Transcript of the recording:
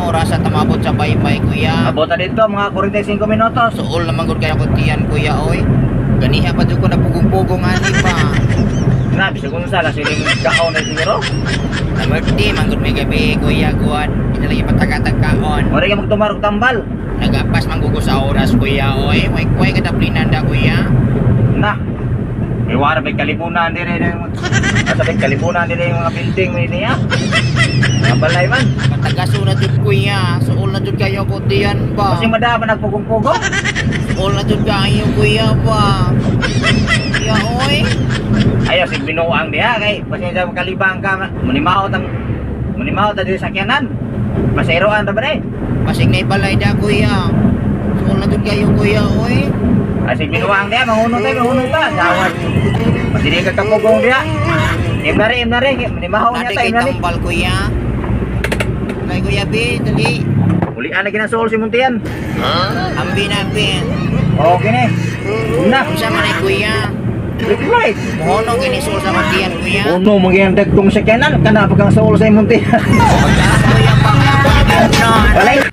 Oras sa tamabot sa baybay, kuya. Abot na dito mga 45 minutos. Suol naman gud kayo tiyan, kuya, oy. Ganiha pa jud ko na pugong-pugong ani pa. Na, bisag unsa la siling kaon na siguro. Na birthday man gud may gabi, kuya, guwan. Hindi lagi patagatag kaon. Mura ka magtumar og tambal. Nagapas man gugo sa oras, kuya, oy. Way kway kadaplinan da, kuya. Na. May wara may kalibunan dire na. Asa may kalibunan dire yung mga building may niya. Mga balay man. Patagaso na jud, kuya. Suol na jud kayo ko tiyan ba. Kasi madama nagpugong-pugong. Suol na jud kayo, kuya, ba. Kuya, oy. Ayaw sig binuang diha kay pasensya mo kalibang ka munimaot ang munimaot ta diri sa sakyanan. Paseroan ra ba day? Pasig na ibalay da, kuya. Suol na jud kayo, kuya, oy. Ay sig binuang diha manguno tayo manguno ta. Gawad. Pasili ka kapugong diha. Im na rin munimaot niya Nadi ta kay im na rin. tambal, kuya. Kay kuya B, dali. Ulian na ginasuol si Muntian. Ambi na, B. Okay ni. Na. Unsa man ay, kuya? Right. Mohono kini suol sa matiyan, kuya. Uno magyang dagkong sakyanan kana pag ang suol sa Muntian. Pagka kuya pa nga. Walay.